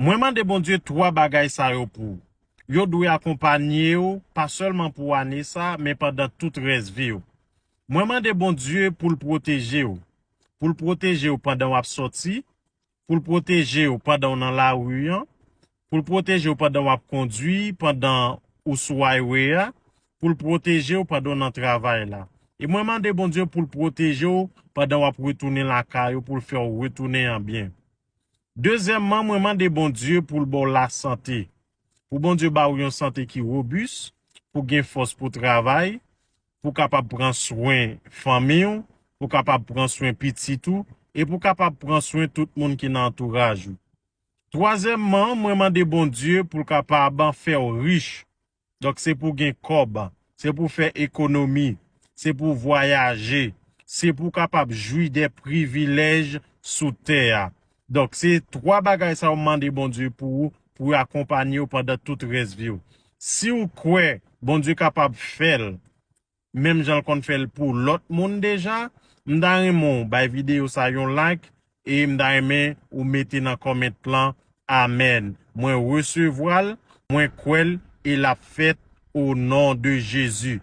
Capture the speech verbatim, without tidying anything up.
Mwen mande Bondye twa bagay sa yo pou ou. Yo dwe akonpanye w, pa sèlman pou ane sa, men pandan tout rès vi w. Mwen mande Bondye pou l pwoteje w. Pou l pwoteje w pandan w ap sòti, pou l pwoteje w pandan w nan lari an, pou l pwoteje w pandan w ap kondwi, pandan ou sou highway a, pou l pwoteje w pandan w nan travay la. E mwen mande Bondye pou l pwoteje w pandan w ap retounen lakay ou, pou l fè w retounen an byen. Dezyèmman, mwen mande Bondye pou l ba w lasante. Pou Bondye ba w yon sante ki wobis, pou gen fòs pou travay, pou kapab pran swen fanmi w, pou kapab pran swen pitit ou, e pou kapab pran swen tout moun ki nan antouraj ou. Twazyèmman, mwen mande Bondye pou l kapab fè w rich. Donk, se pou gen kòb, se pou fè ekonomi, se pou vwayaje, se pou kapab jwi de privilèj sou tè a. Donk, se twa bagay sa yo m mande Bondye pou ou, pou l akonpanye w pandan tout rès vi w. Si w kwè Bondye kapab fè l, menm jan l konn fè l pou lòt moun deja, m ta renmen w bay videyo sa yon like e m ta renmen ou mete nan comment lan, amèn. Mwen resevwa l, mwen kwè l e l ap fèt o non de Jezi.